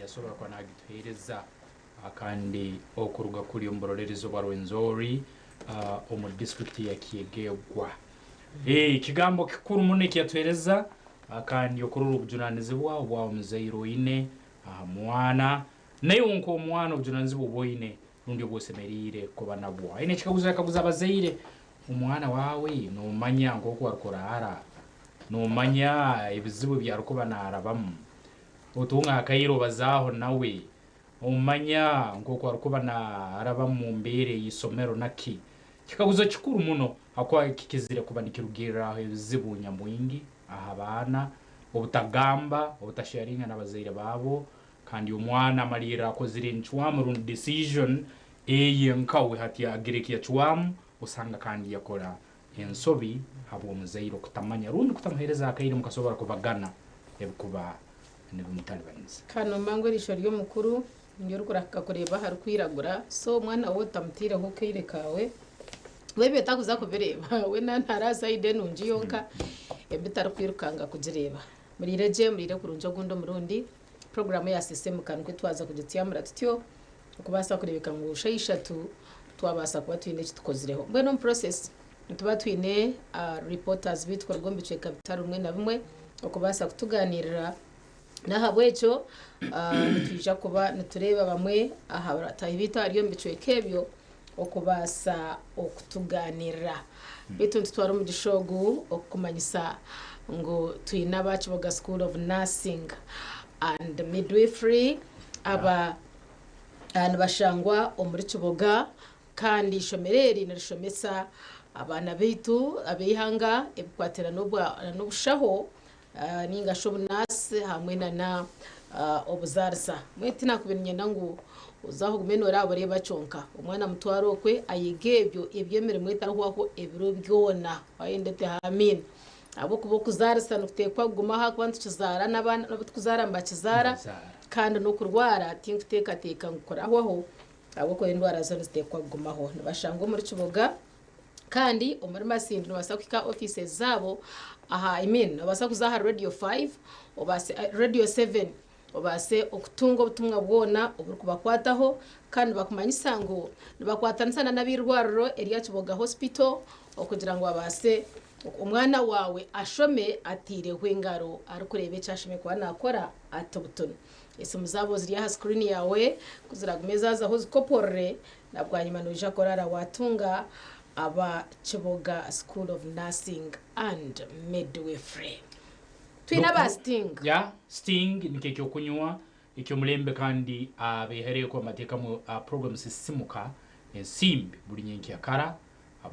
Yasobora kuba nagituheereza kandi okuruga kuri omu burorerezi obwa Rwenzori omu disiturikiti ya Kyegegwa. Ekigambo kikuru muno eki yatuheereza kandi okurora obujunanizibwa obwa omuzaire oine aha mwana, naiwe nk'omwana obujunanizibwa obu oine rundi obu osemeriire kuba nabwo. Aine ekikaguzo yakaguza abazaire, omwana waawe noomanya nk'oku arukuraara? Noomanya ebizibu ebi arukuba naarabamu? Otunga akaire obazaaho nawe? Omanya nk'oku arukuba naaraba mu mbeera ey'isomero naki? Kikaguzo kikuru muno habwokuba kikizire kuba nikirugirraho ebizibu nyamwingi aha baana, obutagamba, obutasheyaringa n'abazaire baabo, kandi omwana amalirra akozire encwamu rundi decision eye nkawe hati agira eki yacwamu osanga kandi yakora ensobi habw'omuzaire okutamanya rundi kutamuheereza akaire mukasobora kubagana ebikuba nibimutalibaniza. Kanoma ngu eriisho ry'omukuru niryo rikurahuka kureeba aharikwiragura, so omwana wawe otamutaireho akaire kaawe, we ebyo takuza kubireeba, we naaba aha sayidi enungi yonka embi tarikwirukanga kugireeba. Muriire gye, muriire kurungi ogundi omurundi, puroguraamu eya Sisiimuka nikwo twaza kugityamura tutyo okubaasa kureebeka ngu shaaha ishatu twabaasa kuba twine eki tukozireho. Mbwenu omu process nituba twine reporters baitu kuruga omu bicweka bitari bimwe na bimwe okubaasa kutugaaniirira. N'ahabw'ekyo nitwija kuba nitureeba bamwe aha bataahi baitu abari omu bicweka ebyo okubaasa okutugaaniirira. Beitu nitutwara omugisha ogu okukumanyisa ngu twine aba Kiboga School of Nursing and Midwifery aba nibashangwa omuri Kiboga kandi eishomero eri nirishomesa abaana baitu ab'eihanga ebikwatirana n'obushaho ninga shi obunaasi hamwe nana obuzaarisa. Mbwenu tinakubaire niinyenda ngu oze aho ogume nooreeba oreeba kyonka. Omwana mutware okwe ayege ebyo eby'emirimo etarihwaho ebiro byona. Waayenda oteho amiina. Ahabw'okuba okuzaarisa nikuteekwa kugumaho ahakuba nitukizaara n'abaana abu turikuzaara nibakizaara kandi n'okurwara tinkuteekateeka ngu kurahwaho ahabw'okuba endwara zo niziteekwa kugumaho. Nibashangwa omuri Kiboga. Kandi omuri Masindi nobaasa kuhika offices zaabo aha I mean nobaasa kuza aha Radio 5 obaase Radio 7 obaase okutunga obutumwa bwona oburikubakwataho kandi nibakumanyisa ngu nibakwatanisa na n'ab'eirwariro erya Kiboga Hospital okugira ngu babaase omwana waawe ashome ataireho engaro arikureeba eki ashemereire kuba naakora ati butunu. Esimu zaabo ziri aha screen yaawe ku ziragume zaazaho ozikoporore Na bwanyima noija kurara watunga aba Kiboga School of Nursing and Midwifery. Twine aba Sting. Ya Sting nikyo ekyokunywa ekyomulembe kandi abehereyo kuba nibatekamu program Sisimuka ensimbi buri nyenkyakara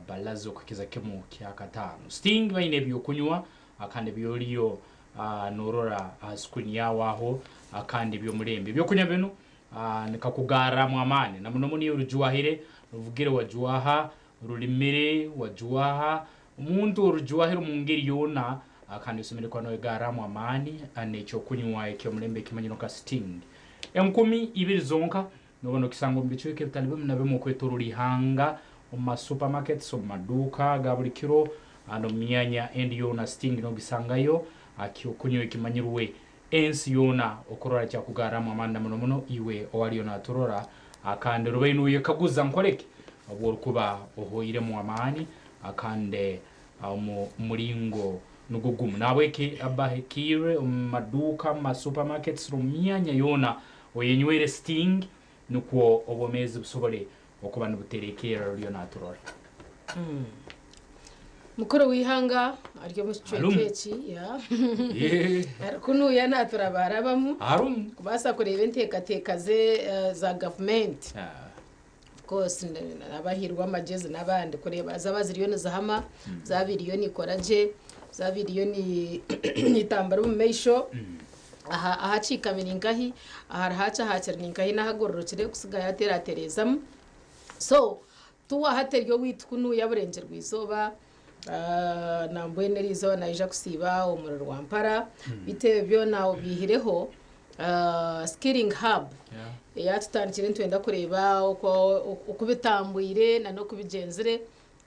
balaza okukiza kimu kyakataano. Sting baine ebyokunywa kandi ebyoriyo norora aha screen yawe aho kandi ebyomulembe. Ebyokunywa binu Nikakugarramu amaani, na muno muno iwe orujwahire, ruvugire wajwaha, rulimire wajwaha, omuntu orujwahire omu ngeri yoona kandi osemeriire kuba nowegarramu amaani n'ekyokunywa eky'omulembe ekimanyirwe nka Sting. 2000 zonka noba nokisanga omu bicweka ebitali bimu na bimu okwetoroora ihanga, omu ma supermarkets, omu maduuka aga buli kiro, n'omu myanya endi yoona Sting nogisangayo, kyokunywa ekimanyirwe Ensi yoona okurora kyakugarramu amaani na muno muno iwe owaliyo naturora kandi rubaire noyekaguza nkole ki obworukuba ohoiremu amaani kandi omu mulingo nugwo gumu. Nahabweki bahikiirre omu maduuka, mu ma supermarkets n'omu myanya yoona oyenywere Sting nukwo obwomeezi busobole okuba nibuterekerra oriyo naturora. Mukuru w'eihanga ari omu kicweka Harimu. eki ya Yeah. arikunuuya naaturabaarabamu Harimu. kubaasa kureeba enteekateeka ze za gavumenti. Ah. Of course abahairwe amagyezi n'abandi kureeba zaaba ziriyo nizihama, zaaba iriyo nikora gye, zaaba iriyo nitambura omu maisho. Aha ahakiikami ni nkahi, ahari haakyahaakire ni nkahi n'ahagororokire kusigayo ateeratereezamu. So Tuwaha teri owaitu kunuya burengyerwa izooba, nambwenu eri izooba naija kusiiba omuri Rwampara, beitu ebyo byona obiihireho skilling hub eyatutandikire nitwenda kureeba oku bitambwire na n'oku bigyenzire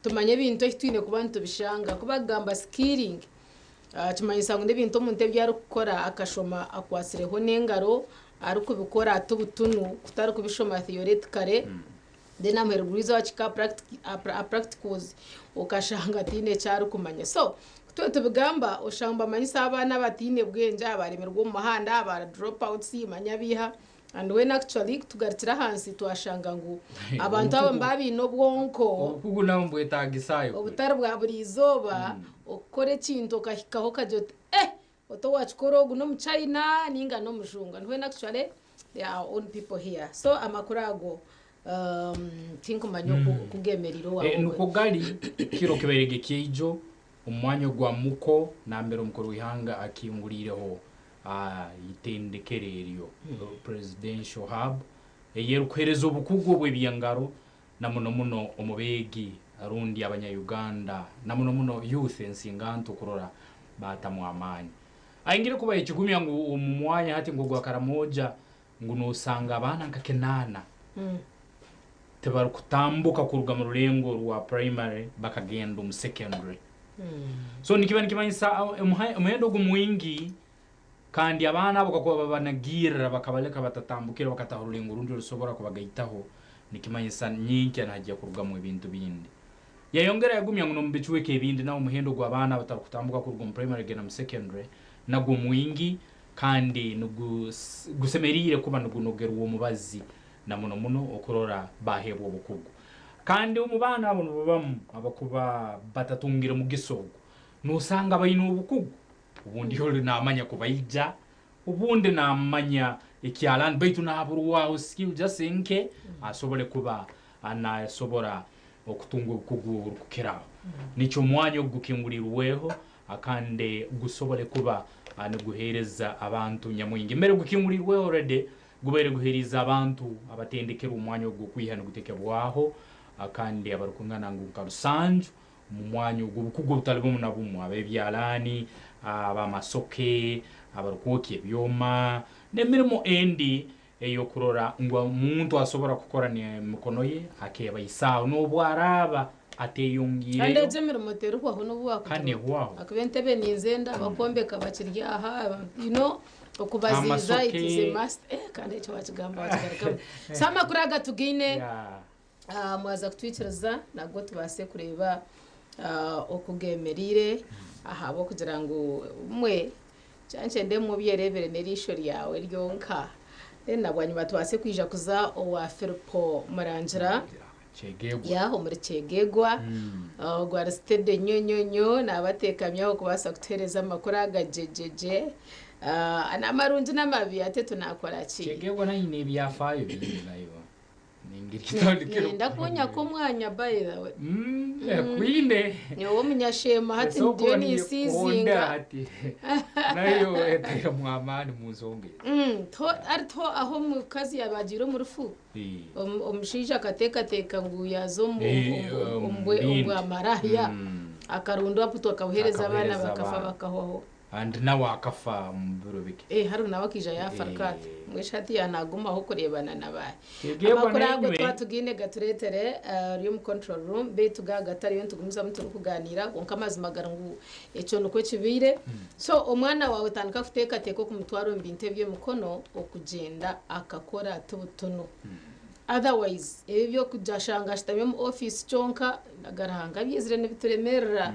tumanye ebintu ahu twine kuba nitubishanga. Ku bakugamba skilling kimanyisa ngu n'ebintu omuntu ebi arikukora akashoma akwatsireho n'engaro. Arikubikora ati butunu kutari kubishoma theoretically, then amuheru gw'eizooba kihika aha practicals okashanga ataine eki arikumanya. So ku tubigamba oshanga nibamanyisa abaana abataine bwengye, abaremirwe omu muhanda, aba drop outs, manya abiiha, and when actually ku tugarukire ahansi twashanga ngu abantu abo nibaba baine obwonko Obukugu nabwo nibwetagisayo. Obutari bwa buri izooba, okukora ekintu okahikaho okagira oti eh! Oti owakikora ogu n'omuchaina ninga n'omujungu, and when actually they are our own people here. So amakuru ago tinkumanya oku gemereire owawe. Nukwo gari kiro kibaire kyeijo omu mwanya ogwa Muko nambere omukuru w'ihanga akinguriireho eitendekero eryo, Presidential Hub, eyerikuhereza obukugu obw'ebyengaro na muno muno omu beegi rundi abanya Uganda na muno muno youth ensinganto kurora baatamu amaani. Aingire kuba ekigumya ngu omu mwanya hati nk'ogwa Karamoja ngu nosanga abaana nka kinaana tibarikutambuka kuruga mu rurengo rwa primary bakagenda omu secondary. So nikiba nikimanyisa omuhendo ogu mwingi, kandi abaana abo kakuba babanagirra bakabaleka batatambukire bakataha orulengo orundi orusobora kubagaitaho, nikimanyisa nyenkya nihajya kurugamu ebintu bindi. Yayongera yagumya ngu n'omu bicweka ebindi naho omuhendo gw'abaana abatarikutambuka kuruga omu primary kugenda mu secondary nagwo mwingi, kandi gusemeriire kuba nigunogerwa omubazi na muno muno okurora baheebwa obukugu. Kandi omu baana abo nibabamu abakuba batatungire mugisa ogu, nosanga baine obukugu, obundi oli namanya kubaija, obundi namanya ekyalani, baitu naburwaho skill just nke asobole kuba nasobora okutunga obukugu oburukukiraho. Nikyo omwanya ogu gukingulirweho kandi gusobole kuba niguheereza abantu nyamwingi. Mbere gukingulirweho already gubaire guheerize abantu abatendekerwe omwanya ogu okwiha nigutekebwaho, kandi abarukungana ngu nka 7 omu mwanya ogu obukugu obutali bumu na bumu, ab'ebyalaani, ab'amasoke, abarukwokya ebyoma n'emirimo endi ey'okurora ngu omuntu asobora kukora n'emikono ye akeebaisaaho n'obu araaba Kandi ateyongiireyo. Egyo emirimo terihwaho n'obu Kandi wakugira oti ehwaho. Akuba entebe ninzenda, abakwombeka bakiri aha, okubaziiza it is a Amasoke. must. Eh, kandi ekyo wakigamba wakigarukamu. So amakuru aga tugaine, mwaza kutwikiriza nago tubaase kureeba oku gemereire, ahabw'okugira ngu obumwe kyankyende mwe obyereebere n'eriisho ryawe ryonka. Then na bwanyima tubaase kwija kuza owa Filipo Murangira. Kyegegwa. Ya omuri Kyegegwa. Ogwo ari steady nnyo nnyo nnyo, naaba ateekami aho kubaasa kutuheereza amakuru aga gyegyegye. N'amarungi n'amabi ate tunakora ki? Kyegegwa nayo eine ebyafaayo bingi nayo. Nengeri kitandikire. Niinyenda kunyaka omwanya, by the way. Kwine. Nyowe omunyasheema hati Esooka ndiyo niyo ninsiizinga. Hati nayo etairemu amaani mu nsonga ezi. Ari to aho omukazi yabagiire omu rufu, omushaija akateekateeka ngu yaaza omu Omu bindi. bwamaraya, akarundwa putu akabuheereza abaana Akabuheereza bakafa abaana. bakahwaho. And nawe akafa mu biro bike. Hariho nawe akaija yaafa rukata. Mbwenu shi hati yaanagumaho kureebana na baahi? Kyegegwa Amakuru ago nainywe. twaba tugaine gatureetere ori omu control room, beitu gaaga gatariyo nitugumizamu turikugaaniira, kwonka amazima gari ngu ekyo nikwo kibaire. So omwana waawe tandika kuteekateeka okumutwara omu bintu eby'emikono okugyenda akakora ati butunu. Otherwise ebi eby'okugira ashanga ashutami omu ofiisi kyonka aga Ruhanga abyizire nibituremeerera.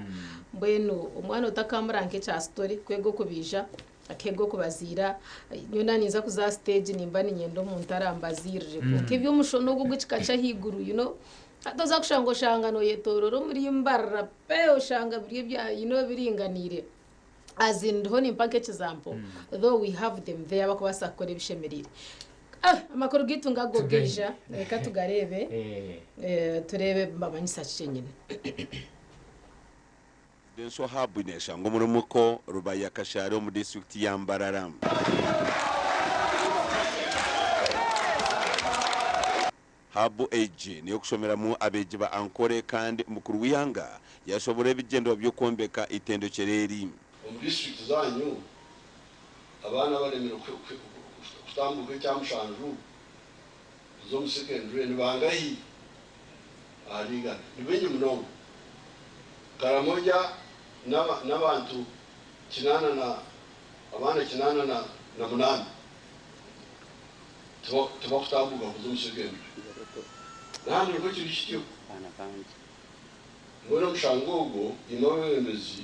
Mbwenu omwana otakamura nk'ekya story kwega okubaija, akeega okubaziira. Nyowe naaba ninza kuza aha stage nimba niinyenda omuntu arambaziirire, kwonka eby'omushono ogwo ogw'ekika ky'ahaiguru hati oza kushanga oshanga nooyetooroora omuri Mbarara pe, oshanga biri ebya biringaniire. As in ndiho nimpa nk'ekizampo, though we have them there abakubaasa kukora ebishemereire. Amakuru gaitu ngago gaija, reka tugareebe, tureebe nibamanyisa ki kyenyine. Denso Hub neshangwa omuri Muko, Rubaya, Kashari omu disiturikiti ya Mbarara. Hub egi n'ey'okushomeramu abeegi ba Ankole kandi mukuru w'eihanga yashobora ebigyendererwa by'okwombeka eitendekyero eri. Omu disiturikiti zaanyu abaana abaremire kutambuuka ekya 7 kuza omu secondary ni bangahi ahari 100? Ni baingi munonga. Karamoja n'abantu 8 na abaana 88. Tibakutambuuka kuza omu secondary. N'ahandi nikwo kiri kityo. Mbwenu omushango ogwo imwe abeebembezi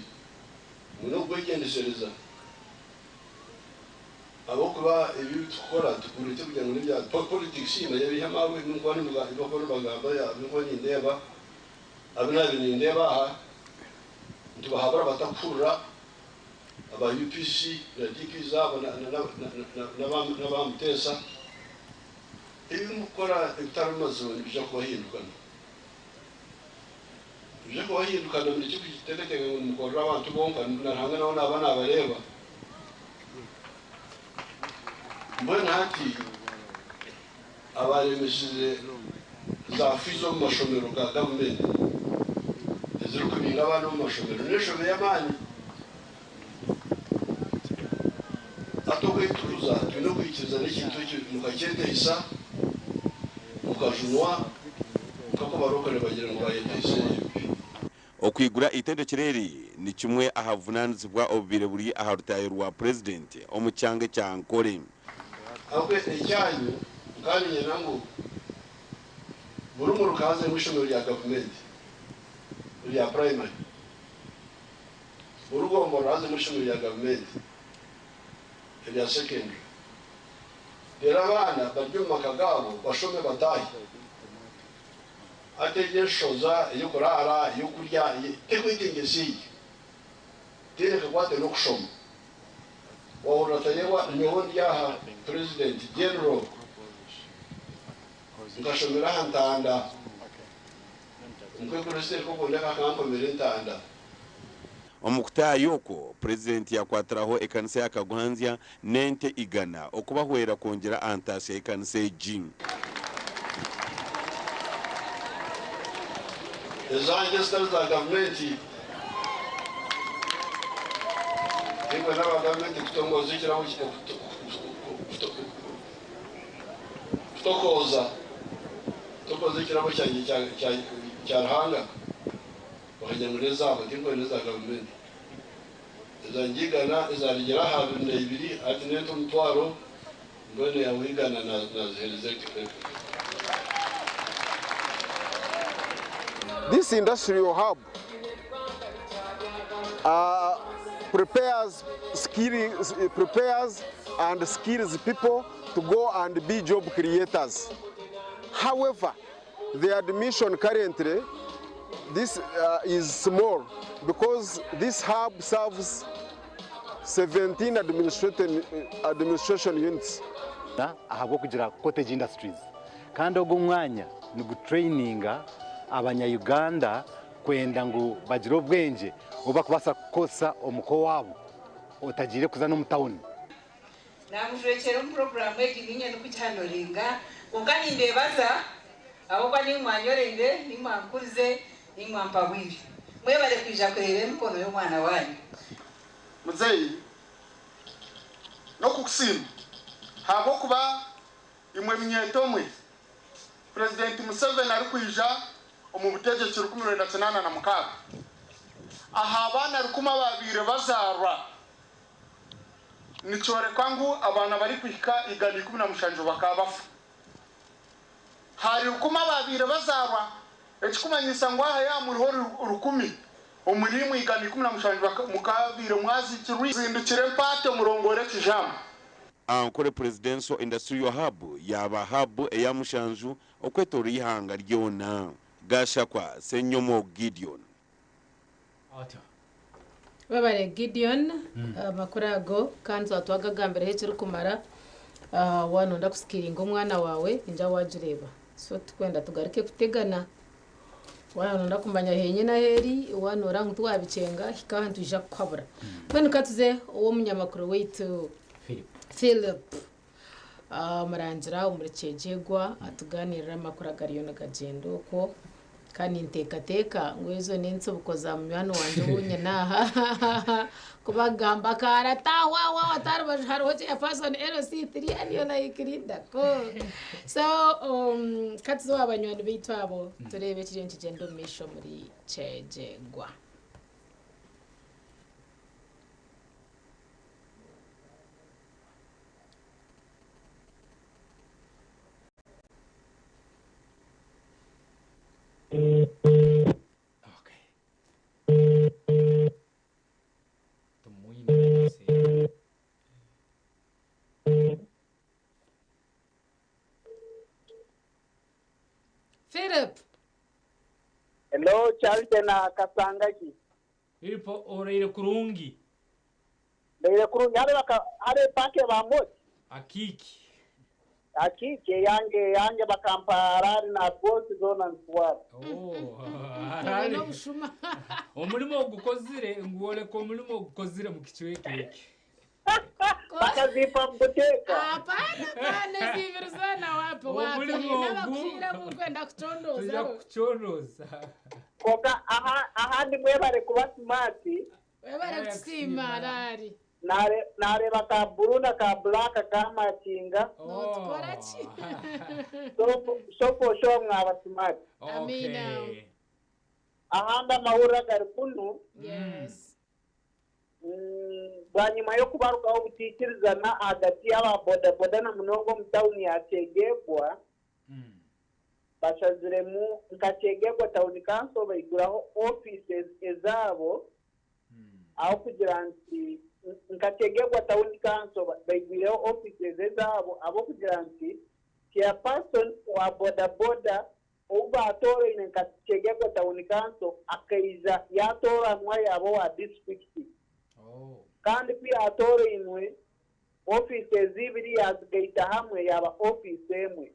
mwine okugwegyendesereza ahabw'okuba ebi ebi tukukora tukurete kugira ngu n'ebya politics manya biiha amaabwe ebi ndikuba ebi barikuba nibagamba ebi ndikuba nindeeba abu naabaire nindeeba aha nitubahabura batakuhurira aba UPC na DP zaabo n'aba Muteesa ebi murikukora ebitari mazima nibiija kubahindukana. Nibiija kubahindukana murekye kuteekateeka ngu nimukorera abantu bonka na Ruhanga nawe naaba naabareeba. Mbwenu hati abaaremesize za fiizi omu mashomero ga gavumenti ezirikubinga abaana omu mashomero n'enshobe y'amaani. Hati okwetuuza twine okwikiriza n'ekintu ekyo mukakyeteisa mukajunwa nk'oku abarokore bagira ngu bayeteisa ebibi. Okwigura eitendekero eri ni kimwe aha buvunaanizibwa obubaire buri aha rutaayo rwa Purezidenti omu kyanga ekya Ankole. Ahabw'okuba ekyanyu nkaba niinyenda ngu buri muruka hazemu eishomero rya gavumenti erya purayimari, buri gomborora hazemu eishomero rya gavumenti erya sekendure. Reero abaana bari omu maka gaabo bashome bataahe. Hati egyo enshoza ey'okuraara, ey'okurya, terikwetengyesa egyo. Teine kakwate n'okushoma. Wahurira Tayebwa nyowe ndi aha President General nkashomera aha Ntanda. Omukwekuresiteri k'okwombeka akankomera entanda. Omu kutaayo okwo, Purezidenti yaakwatiraho ekanisa ya Kaguhanzya n'ente igana okubahwera kwongyera aha ntaasya y'ekanisa egi. Ezangye ezitari za gavumenti. Imwe n'aba gavumenti kutongoza ekirabo kutokooza kutokooza ekirabo kyangye kya Ruhanga. Bakagira ngu n'ezaabo, tinkwenda eza gavumenti. Ezangye igana ezarugyire aha abiri na ibiri hati n'ente omutwaro, mbwenu eyawe igana naziheereza This industrial hub prepares skills, prepares and skills people to go and be job creators. However, the admission currently this is small because this hub serves 17 administration units. Ahabw'okugira Cottage Industries kandi ogu omwanya nigutureyininga abanya Uganda kwenda ngu bagire obwengye obu barikubaasa kukozesa omuka owaabo otagiire kuza n'omu tawuni. Naamujwekyera omu puroguraamu egi niinye ndikugihandoringa, kwonka nimbeebaza ahabw'okuba niimwe mwanyoreire, niimwe mwankurize, niimwe mwampabwire. Mwebare kwija kureeba emikono y'omwana waanyu. Muzeeyi, n'okukusiima ahabw'okuba imwe minyeeto mwe, Purezidenti Museveni arikwija omu butegyeki 1986, aha baana rukumi abaabaire bazaarwa, Nikyoreka ngu abaana barikuhika 117 bakaba bafa. Hari rukumi abaabaire bazaarwa, ekikumanyisa ngu aha yaaba muriho rukumi omuri imwe 117 mukaabaire mwaziikirwe. Zindukire empaate murongoore ekijamba. Ankole Presidential Industrial Hub yaaba hub eya mushanju okwetoorora eihanga ryona. Gashakwa Ssenyomo Gideon. Atyo. Webare Gideon amakuru ago kandi twaba twagagambireho ekirikumara waaba noyenda kusikiringa omwana waawe ningira wagireeba so titukwenda tugaruke kutegana waaba noyenda kumanya henyine ahu eri waaba noreeba ngu tiwabikyenga hika aha nitwija kukuhabura. Mbwenu katuze ow'omunyamakuru waitu Philip. Murangira omuri Kyegegwa atugaaniirire amakuru agariyo nigagyenda okwo. Kandi ninteekateeka ngu ezo n'entsibuko za munywani wangye ou nyine aha kubagamba kaarataahwa waaba ata aha rubaju hariho chairperson LC3 and you're like lindako. So ka tuze owa banywani baitu abo tureebe ekiriyo nikigyenda omu maisho omuri Kyegegwa. Philip. Hello, Charite na Kasangaki. Philip oraire kurungi. Ndaire kurungi hare baka hare pake ba moti. Akiiki. Akiiki eyange eyange bakampa harare na gosi zona nzitwara. Oh, harare. N'obushuma. Omurimo ogukozire ngu oreka omurimo ogukozire mu kicweka eki. Bakazipa mubuteeka. Hapana, hapana, ezibiri zoona wapi wapi. Omurimo ogu N'abakuhiira abu nkwenda tuja kucondoozaho. kukucondooza. Konka aha ahandi mwebare kuba smart. Webare kutusiima Harare. Nare nareeba ka blue na ka black kamakinga. Notukora ki? So so for sure mwaba smart. Amina. Okay. Ahandi amahurire agari kunu. Yes. Bwanyima y'okubarukaho obutiikirizana ahagati y'aba bodaboda na munonga omu tawuni ya Kyegegwa, bashaziremu nka Kyegegwa Town Council baiguraho offices ezaabo aho kugira nti nka Kyegegwa Town Council baigwireho offices ezaabo ahabw'okugira nti chairperson wa bodaboda ou baatooraine nka Kyegegwa Town Council akaija yaatooranwa yaaba owa disiturikiti kandi ku yaatoorainwe offices ibiri yaazigaita hamwe yaaba office emwe.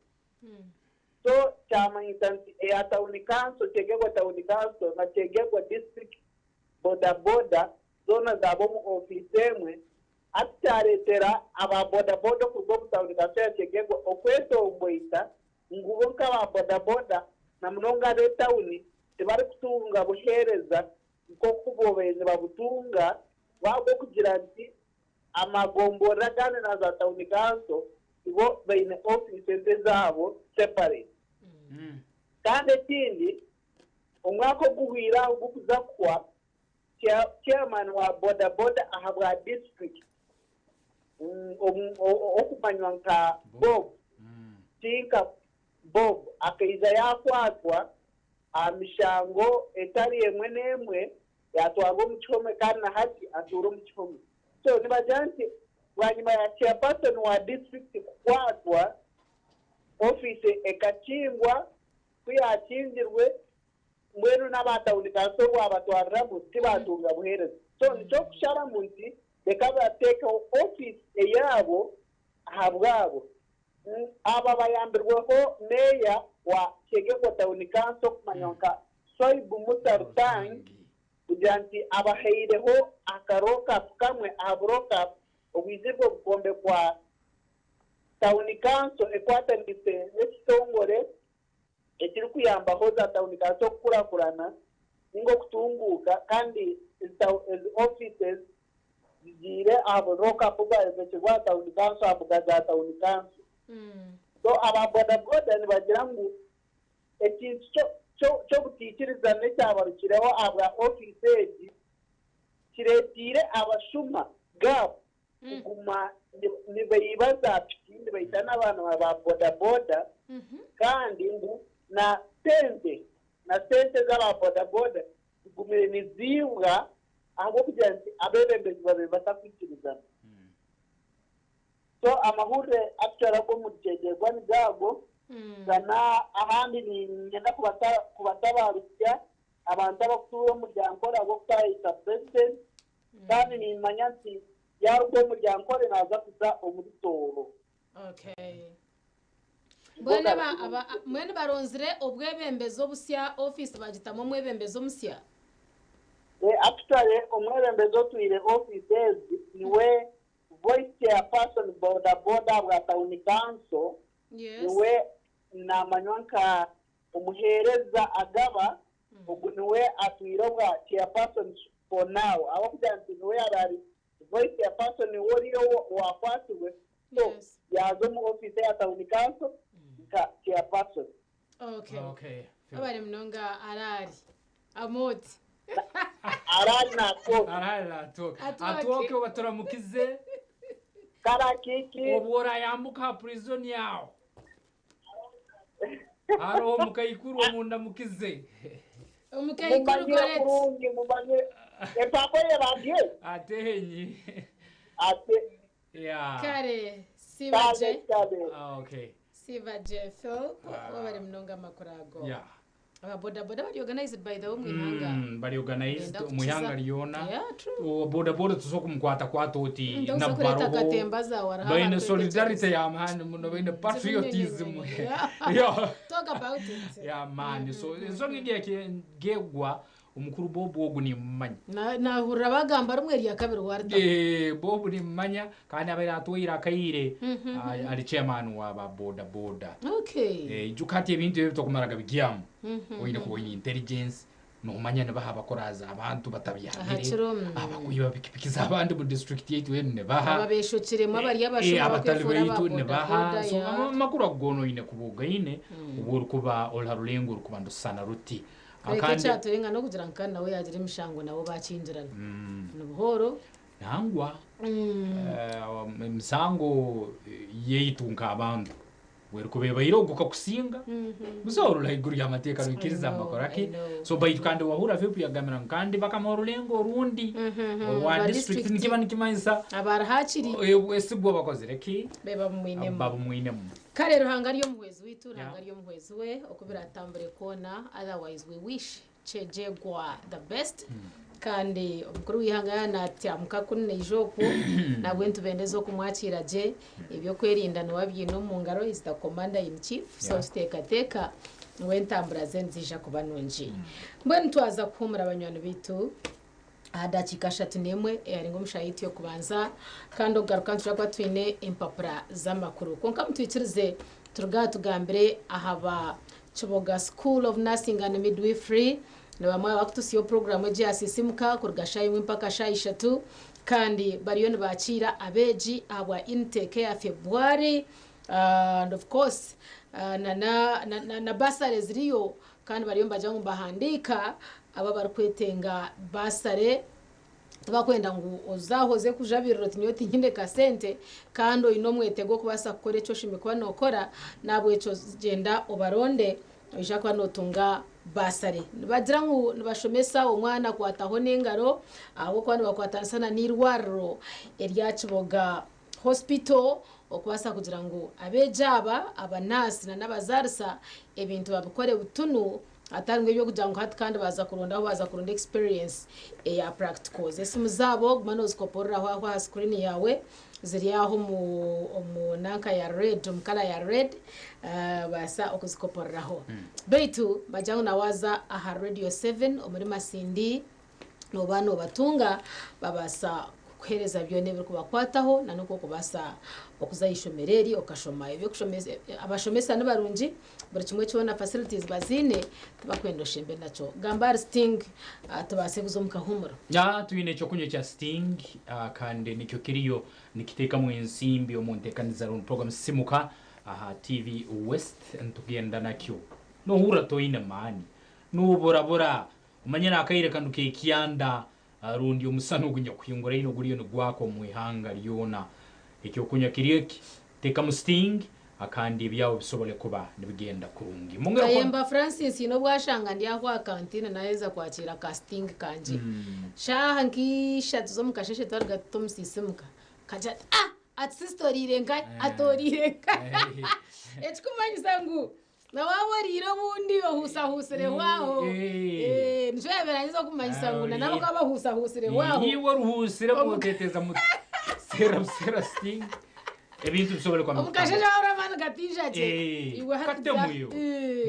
So kyamanyisa nti eya Town Council, Kyegegwa Town Council na Kyegegwa District Boda Boda zoona zaaba omu ofiisi emwe. Hati kyareetera aba boda boda okuruga omu Town Council ya Kyegegwa okwetomboita ngu bo nk'aba boda boda na munonga ab'etawuni tibarikutunga buheereza nk'oku bobaire nibabutunga ahabw'okugira nti amagomborora agandi na za Town Council bo baine offices ezaabo separate. Kandi ekindi, omwaka oguhweire aho gukuza kuhwa, Chairman wa boda boda ahabwa district okumanywa nka Bob Tinka Bob akaija yakwatwa aha mishango etari emwe n'emwe yatwarwa omu kihome kandi na hati atuura omu kihome. So nibagira nti bwanyima ya chairperson wa district kukwatwa, ofiisi ekakingwa, ku yakingirwe mbwenu n'aba tawuni kanso bwabatwariramu tibatunga buheereza. So nikyo kusharamu nti reka bateekeho ofiisi eyaabo ahabwabo. Aba bayambirweho meeya wa Kyegegwa Town Council okumanywa nka Swaibu Musa Rutang kugira nti abahaireho aka lockup kamwe aha bu lockup obwizirwe bukombekwa Town Council ekwatanise n'ekitongore ekirikuyambaho za Town Council okukurakurana ninga okutunguuka kandi ezi offices zigiire aha bu lockup obwayombekirwe aha Town Council aha mbuga za Town Council. So aba boda boda nibagira ngu ekintu ky'obutaikirizana ekyabarukireho ahabwa ofiisi egi kireeteire abashuma gap kuguma nibaiba za piki nibaita n'abaana ba boda boda kandi ngu na sente na sente z'aba boda boda zigumire niziibwa ahabw'okugira nti abeebembezi babaire batakwikirizana. So amahurire akucweraho omu Kyegegwa nigo ago gana ahandi niinyenda kubatabaarusya abantu abakutuura omu Ryankore ahabw'okutaayisa Purezidenti kandi niimanya nti yaaruga omu Ryankore naaza kuza omuri Tooro. Okay. Mbwenu aba, aba, mbwenu baronzire obwebembezi obusya, ofiisi bagitamu omwebembezi omusya? Actually omwebembezi otwire ofiisi ezi niwe Voice Chairperson Boda Boda ahabwa Tawuni Kanso, niwe namanywa nka Omuheereza Agaba, ogu niwe atwire obwa Chairperson for now ahabw'okugira nti niwe yaaba ari Voice Chairperson niwe oriya owakwatsirwe so yaaza omu ofiisi eya Tawuni Kanso nka Chairperson. Okay. Okay. Webare munonga Araari. Amooti. Araari naatwoka. Araari naatwoka. Atwoke. Atwoke obaturamukize. Karakiki. Obwo orayambuka aha prison yawe. Hariho omukaikuru omundamukize. Omukaikuru Mumanyire Goreti. kurungi mumanyire. Empako ye babye. Atehenyi. Ate. Yeah. Kare, siba gye. Kale kale. Ah, okay. Siva Jeffel, wabari munonga amakuru ago. Yeah. Aba boda boda bari organized by the way omu ihanga. Bari organized Benda omu ihanga kukiza. ryona. Yeah, true. O boda boda tusobola kumukwata kwata oti Ndokuza kureeta akatemba zawe hariho baine abantu solidarity y'amaani muno, baine patriotism. Yeah. Yeah. Talk about it. Y'amaani. So ensonga egi egegwa omukuru Bob ogu nimumanya. Nahurira bagamba rimwe rya kabiri warita. Bob nimumanya kandi abaire atwaire akaire ari chairman wa ba boda boda. Ijuka hati ebintu ebi tokumaraga bigyamu. Oine kuba oine intelligence, nomanya nibaha abakoraza abantu batabyamire. Aha kiro, Abakwiba pikipiki z'abandi mu district yaitu enu nibaha. Ababeshokiremu abari abashuma Abatali bakwefura baitu aba boda nibaha. boda, So ya. amakuru ago goona oine kuba ogaine, obu orikuba ori ha rurengo orikuba ndusana ruti. Reka Akandi ekyaturenga n'okugira ngu kandi nawe yagira emishango nabo bakingirana. Ni buhoro. Nangwa. Emisango yaitu nk'abantu werikuba ebaire ogu kakusinga. Busa orura haiguru y'amateeka noikiriza I know, amakuru aki. I know. So baitu kandi wahura Philip yagambira ngu kandi bakamuha orurengo orundi orwa Rwa district district. nikiba nikimanyisa Abari hakiri. Obwesigwa bakozire ki? Beba bumwinemu. Babumwinemu. Kare Ruhanga ari omuhwezi waitu, Ruhanga ari omuhwezi we, oku biratambure kwona, otherwise we wish Kyegyegwa the best. Kandi omukuru w'eihanga yaaba naatyamuka kunu naija okwo, nabwe nitubendeza okumwakiira gye, eby'okwerinda niwe abiine omu ngaro, he is the commander in chief, so nituteekateeka ngu entambura ze niziija kuba nungi. Mbwenu twaza kuhuumura banywani baitu aha dakiika 31 eyaringa omu shaaha yaitu y'okubanza, kandi okugaruka nitwija kuba twine empapura z'amakuru. Kwonka mutwikirize turuge aha tugambire aha ba Kiboga School of Nursing and Midwifery, ni bamwe abakutusiyo puroguramu egi ya Sisimuka kuruga shaaha emwe mpaka shaaha ishatu, kandi bariyo nibakiira abeegi ahabwa intake eya February, and of course na bursary ziriyo, kandi bariyo nibagira ngu nibahandiika abo abarikwetenga bursary. Tibakwenda ngu oze aho oze kujabirira oti nyowe tinyine kasente kandi oine omwete gw'okubaasa kukora eki oshemereire kuba nookora, n'ahabw'ekyo gyenda obaronde oija kuba nootunga baasare. Nibagira ngu nibashomesa omwana akwataho n'engaro ahabw'okuba nibakwatanisa na n'eirwariro erya Kiboga Hospital okubaasa kugira ngu abeegi aba, abanaasi na n'abazaarisa ebintu babikore butunu hatari ngu eby'okugira ngu hati kandi baaza kurondaho baaza kuronda experience eya practicals. Esimu zaabo guma noozikoporeraho aho aha screen yaawe ziri aho omu nanka ya red, omu colour ya red, obaasa okuzikoporeraho. Beitu bagira ngu na waaza aha Radio 7 omuri Masindi nooba noobatunga babaasa kukuheereza byona ebirikubakwataho na n'oku orikubaasa okuza aha ishomero eri okashoma. Eby'okushomesa abashomesa ni barungi, buri kimwe kyona facilities baziine, tibakwenda oshembe nakyo. Gamba ahari Sting tubaase kuza omu kahuumuro. Twine ekyokunywa ekya Sting kandi nikyo kiriyo nikiteekamu ensimbi omu nteekaniza rundi program Sisimuka aha TV West nitugenda nakyo. Noohurra toine maani, nooburabura, Omanyire akaire kanu k'ekyanda rundi omusana ogunyakuhinguraine oguriyo nigwaka omu ihanga lyona. Ekyokunywa kiri eki, teekamu Sting kandi ebyawe bisobole kuba nibigenda kurungi. Mwongere kukora. Kayemba Francis haine obu ashanga ndi aho aha kantine naheza kwakiira ka Sting kangye. Shaaha nka ishatu z'omu kasheeshe twaruga tuta omu Sisimuka, kagira ati, Ah! Ati sister oriire nkahi? Ati oriire nkahi? Ekikumanyisa ngu Na waaba oriire obundi ohuusahuusireho aho. Nikyo yaabaire naagyeza kumanyisa ngu na nabo bakaba bahuusahuusireho aho. Iwe oruhuusire mwoteteza muti seera buseera sting ebintu bisobole kuba Omu kasheeshe waahurira amaani gataija gye, iwe hati katemu iwe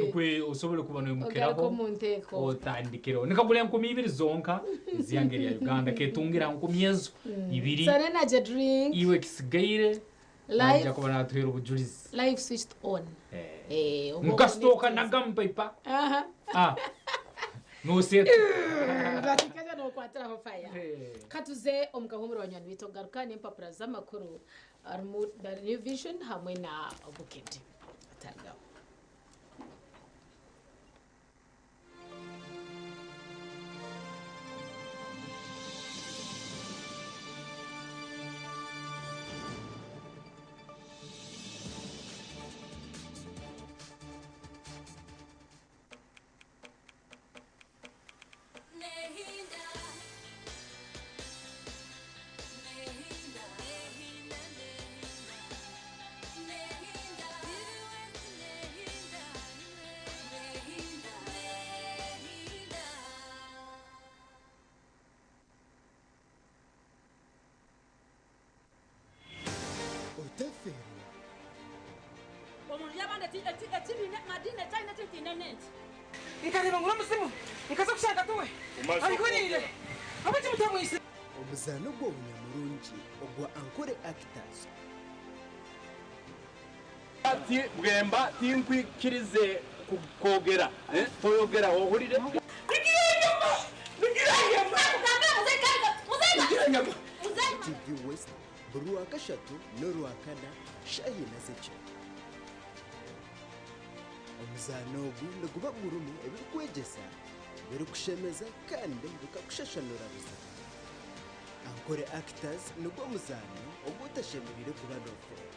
nikwe osobole kuba noimukiraho Ogaruke omu nteeko. otandikireho. Nikagura 2000 zonka ez'ihanga erya Uganda ketungira ha nkumi ezo ibiri. It's an energy drink. Iwe ekisigaire Life Naija kuba natuheera obujulizi. Life switched on. Eh, oba Nkasitooka connected. nagampa ipa. Aha. Ah. Noseeta. Batikaja nokwatiraho fire. Katuze omu kahuumuro banywani baitu okugaruka n'empapura z'amakuru harimu The New Vision hamwe na Bukedi. Otarigaho. Omu nju y'abandi eki eki eki baine madiini eki aine eki ntaine n'enki? Nkareeba ngu n'omuzimu, nkaza kushanga tiwe Omaze ahuriire. okwogera. Ahabw'enki mutamwitsire? Omuzaano gw'obunyamurungi ogwa Ankole Actors. Ati, Bwemba tinkwikirize kwogera. Toyogera, ohurire? TV West buri Rwakashatu n'Orwakana shaaha ina z'ekiro. Omuzaano ogu niguba gurimu ebirikwegyesa, ebirikushemeza kandi bikakushashanura buzima. Ankole Actors nigwo muzaano ogu otashemereire kuba noofeerwa.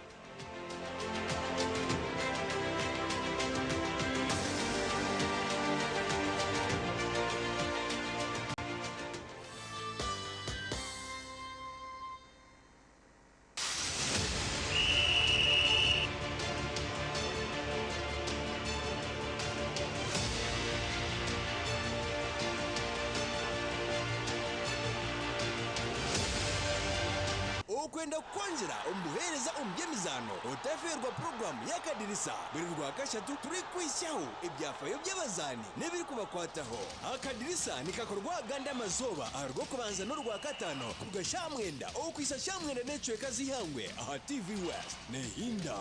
Okwenda kukwongyera omu buheereza omu by'emizaano, otafeerwa puroguraamu y'Akadirisa buri Rwakashatu turikukwitsyaho ebyafaayo by'abazaani n'ebirikubakwataho. Akadirisa nikakorwa agandi amazooba aha Rwokubanza n'Orwakataano kuruga shaaha mwenda okuhitsya shaaha mwenda n'ekicweka z'eihangwe aha TV West. Nehinda.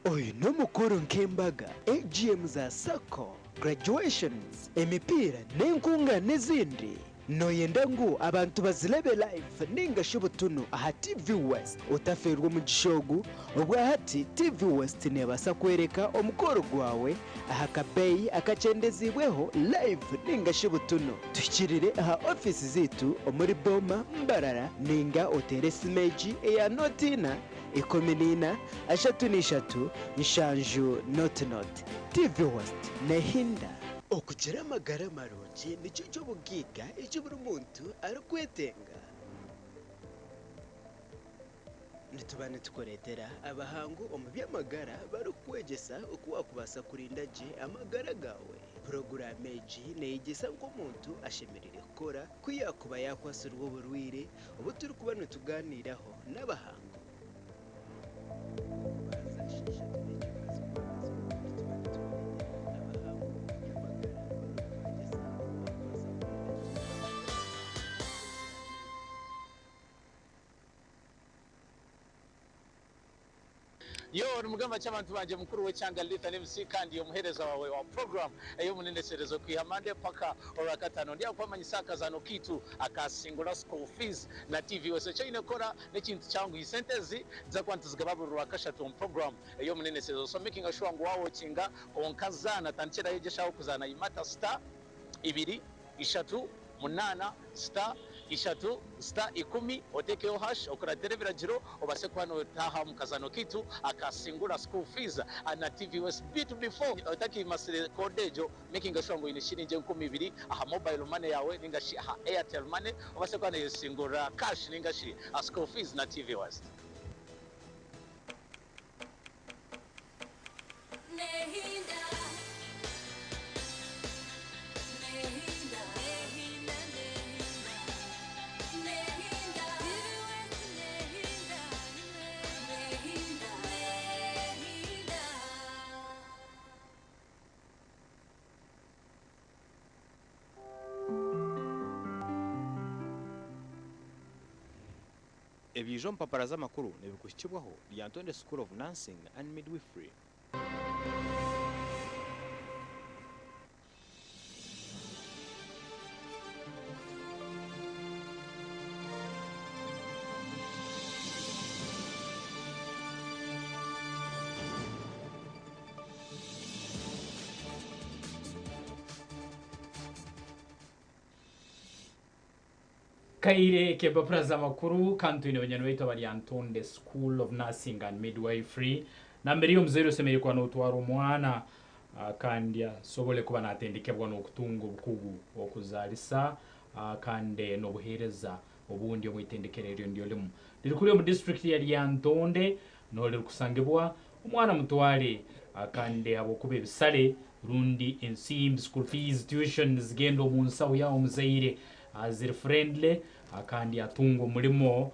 Oyu n'omukoro nk'embaga, AGM za sacco, graduations, emipiira n'enkungaana ezindi. Noyenda ngu abantu bazirebe live ninga shi butunu aha TV West? Otafeerwa omugisha ogu, obwahati TV West nebaasa kworeka omukoro gwawe aha kabeeyi akakyendeziibweho live ninga shi butunu. Tuhikirire aha ofiisi zaitu omuri Boma, Mbarara ninga oteere esimu egi eya nooti ina, 14, 33, 70 00. TV West nehinda. Okugira amagara marungi nikyo ky'obugaiga eki buri muntu arikwetenga. Nituba nitukureetera abahangu omu by'amagara barikukwegyesa oku waakubaasa kurinda gye amagara gaawe. Puroguraamu egi neeyegyesa ngu omuntu ashemereire kukora ku yaakuba yaakwatsirwe oburwaire obu turikuba nitugaaniiraho n'abahangu. Yo nimugamba ki abantu bangye mukuru w'ekyanga Lithan MC kandi omuhereza wawe wa program ey'omuneneserezo kwiha Monday paka orwakatano ndi aha kubamanyisa aha kazaano kaitu aka Singura School Fees na TV West eki oine kukora n'ekintu kyanguhi sente ezi nituza kuba nituzigaba buri rwakashatu omu program ey'omuneneserezo so making sure ngu wawokinga kwonka zaana tandikiraho egyo eshaaha okuzaana yimata star ibiri ishatu munaana star ishatu star ikumi otekeho hash okuratire ebiragiro obase kuba notaaha omu kazaano kaitu aka Singura School Fees na TV West Beitu before otakimasire code egyo making sure ngu oyine shiringi 2000 aha mobile money yawe ninga shi aha Airtel money obase kuba noyesingurira cash ninga shi school fees na TV West. Ebiija omu mpapara z'amakuru nibikuhikibwaho Lyantonde School of Nursing and Midwifery. Kaire k'empapura z'amakuru kandi twine banywani baitu aba Lyantonde School of Nursing and Midwifery. Nambere iwe omuzaire osemeriire kuba notwara omwana kandi asobole kuba natendekebwa n'okutunga obukugu okuzaalisa kandi n'obuheereza obundi omu itendekero eryo niryo limu. Riri kuri omu disiturikiti ya Lyantonde nuho ririkusangibwa. Omwana mutware kandi habwokuba ebisale rundi ensimbi, school fees, tuition, nizigenda omu nsaho yawe omuzaire ziri friendly kandi atunga omurimo.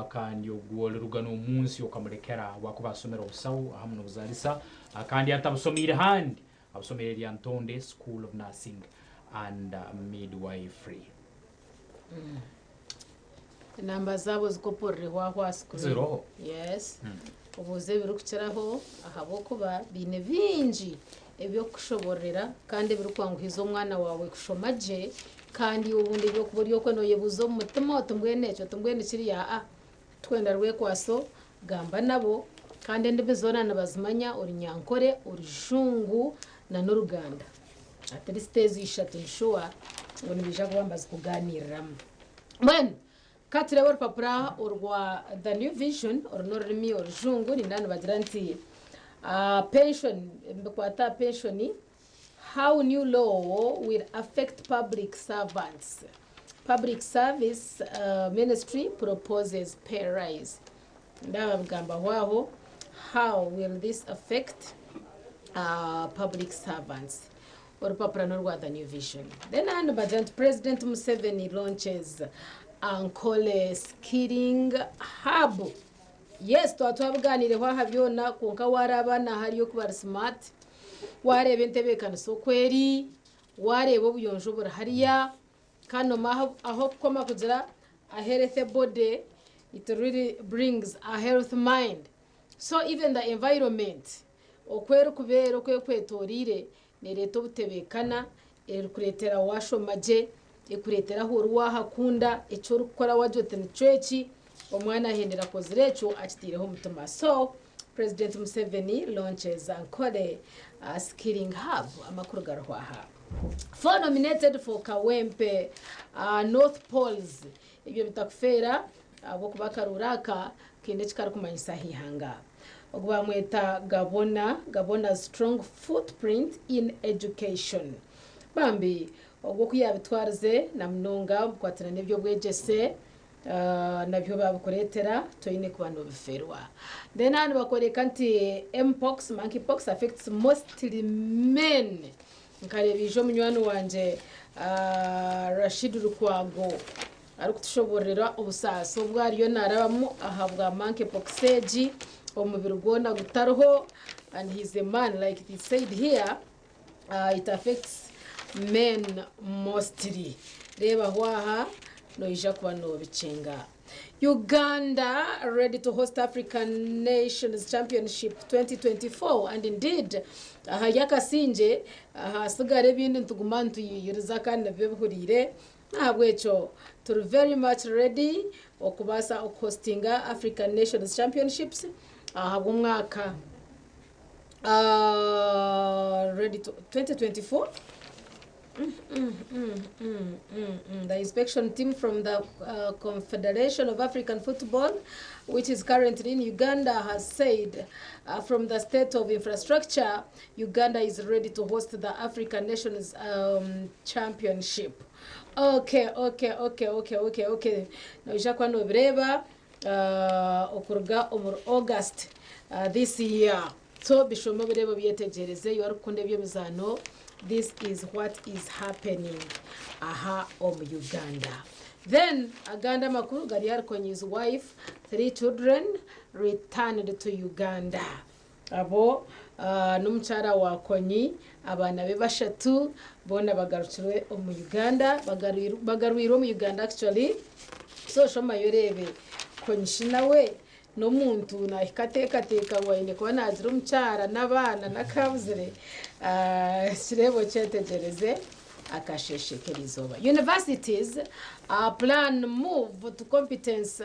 Kandi ogwo oliruga n'omunsi okamurekera habwakuba asomere obusaho ahamu n'obuzarisa kandi atabusomiire handi, abusomiire Lyantonde School of Nursing and Midwifery. Enamba zaabo zikoporore aho aha screen. Ziroho? Yes. Obuuze ebirikukiraho ahabw'okuba baine bingi eby'okukushobororera kandi ebirikwanguhiza omwana waawe kushoma gye kandi obundi eby'okuba ori okwe nooyebuuza omu mutima oti mbwenu ekyo oti mbwenu kiriya aa tikwenda rwekwaso gamba nabo kandi endimi zoona nibazimanya Orunyankore, Orujungu n'Oruganda. At least ezo ishatu ndi sure ngu nibaija kuba nibazikugaaniiriramu. Mbwenu ka tureebe orupapura orwa The New Vision, oru n'orurimi Orujungu, nindeeba nibagira nti pension, nibikwata aha penshoni, how new law will affect public servants. Public service ministry proposes pay rise. Nindeeba babigambaho aho, how will this affect public servants. Orupapura n'orwa The New Vision. Then ahandi nibagira nti President Museveni launches Ankole Skilling Hub. Yes, twaba twabiganiireho aha byona kwonka waaraaba na hariya oku bari smart, waareeba entebeekanisa oku eri, waareeba obuyonjo oburi hariya, kandi noomanya ah'okukoma kugira a healthy body, it really brings a healthy mind. So even the environment oku erikubeera oku ekwetoreire nereeta obutebeekana, erikureetera waashoma gye, ekureetera ahu ori waahakunda, eki orikukora waagira oti nikyo eki, omwana ahendera akozire ekyo akitaireho omutima. So President Museveni launches Ankole Skilling Hub, amakuru gariho aha. Four nominated for Kawempe North Polls, ebyo bitakufeera ahabw'okuba akaruuru aka kaine eki karikumanyisa aha ihanga. Ogu bamweta Gabona, Gabona's strong footprint in education. Bambi ogwo oku yaabitwarize na munonga omu kukwatana n'eby'obwegyese nabyo baabikureetera toine kuba noobifeerwa. Then aha nibakworeka nti Mpox, Monkeypox affects mostly men. Nkareeba eija omunywani wangye Rashid Lukwago arikutushoboororera obusaasi obu ariyo naarabamu ahabwa monkeypox egi, omubiri gwona gutariho and he is a man like it is said here it affects men mostly. Reebaho aha noija kuba noobikyenga. Uganda ready to host African Nations Championship 2024 and indeed ahari akasingye ahasigara ebindi nituguma nituyiyiriza kandi nibyo bihuriire ahabw'ekyo turi very much ready okubaasa okuhostinga African Nations Championships ahabw'omwaka ready to 2024. The inspection team from the Confederation of African Football, which is currently in Uganda, has said from the state of infrastructure, Uganda is ready to host the African Nations Championship. Okay, okay, okay, okay, okay, okay. Noija kuba nobireeba okuruga omuri August this year. So bishome obireebe obyetegyereze iwe orikukunda eby'emizaano this is what is happening aha omu Uganda. Then agandi amakuru gari ahari Konyi's wife, three children returned to Uganda. Abo n'omukyara wa Konyi, abaana be bashatu boona bagarukirwe omu Uganda, bagarwirwe omu Uganda actually. So shomayo oreebe Konyi shi nawe N'omuntu naahika ateekateeka ngu aine kuba naagira omukyara n'abaana n'akaabuzire, kireebe okyetegyereze akasheeshe k'erizooba. Universities plan move to competence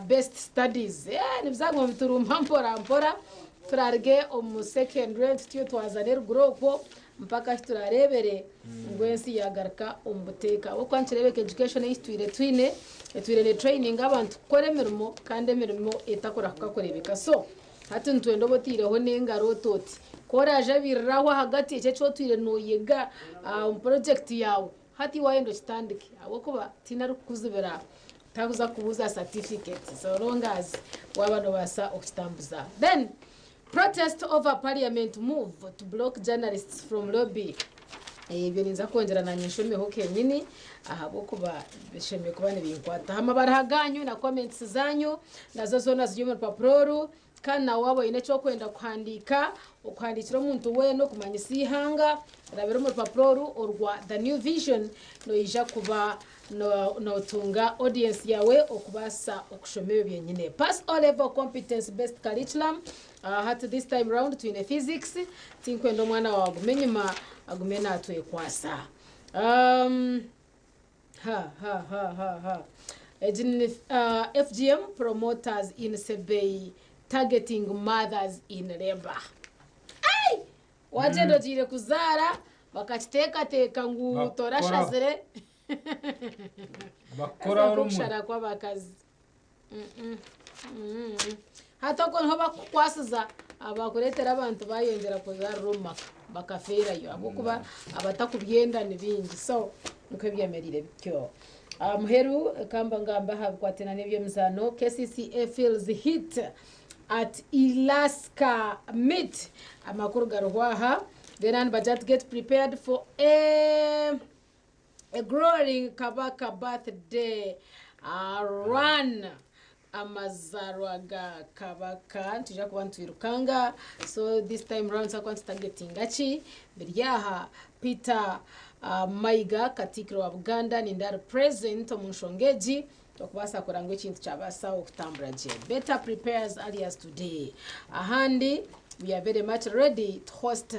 based studies. Nibiza kuguma niturumba mpora mpora turaruge omu secondary tutyo twaza n'eruguru okwo mpaka ahu turareebere ngu ensi yaagaruka omu buteeka. Ahabw'okuba nikireebeka education ei tutwire twine, etwire neetureyininga abantu kukora emirimo kandi emirimo etakurahuka kureebeka. So hati nitwenda obe otaireho n'engaro oti oti ku oraajabirire aho ahagati ekyo eki otwire nooyega omu purojekiti yaawe, hati waayenda okitandike ahabw'okuba tihaine arikukuzibira takuza kukubuuza certificate so long as waaba noobaasa okukitambuza. Then Protest over parliament move to block journalists from lobby. Ebyo ninza kwongyera nanye nshomeho kenyini ahabw'okuba bishemereire kuba nibinkwataho. Amabaruha ganyu na comments zanyu nazo zoona ziri omu rupapura oru kandi nawe waaba oine eki orikwenda kuhandiika, okuhandiikira omuntu weena okumanyisa eihanga rabira omu rupapura oru orwa The New Vision noija kuba notunga audience yaawe okubaasa okushoma ebyo byenyine. Pass O Level Competence Based Curriculum Hati this time round twine physics, tinkwenda omwana waawe agume enyima agume natwekwasa. Um, ha ha ha ha ha. Egi ni uh, FGM promoters in Sebei targeting mothers in labor. Ai! Wagyenda ogiire kuzaara bakakiteekateeka ngu Bakukoraho. torashazire. Bakukoraho Haza rumwe. nk'okushara kw'abakazi. Hati okwo niho bakukukwasiza abakureetera abantu bayongyera kuzaarira omu maka bakafeerayo ahabw'okuba abatakubyenda ni baingi so nikwo byemereire bityo. Aha muheru ka mbangambe aha bikwatiraine n'eby'emizaano, KCCA feels heat at Ilaska meet amakuru gariho aha then nibagira bati get prepared for a A Growing Kabaka Birthday Run Amazarwa ga Kabaka nitwija kuba nitwirukanga so this time round nituza kuba nitutagetinga ki biri aha Peter uh, Mayiga Katikkiro wa Buganda ninda ari present omu nshonga egi okubaasa kureba ngu ekintu kyabaasa okutambura gye better prepares alias today ahandi we are very much ready to host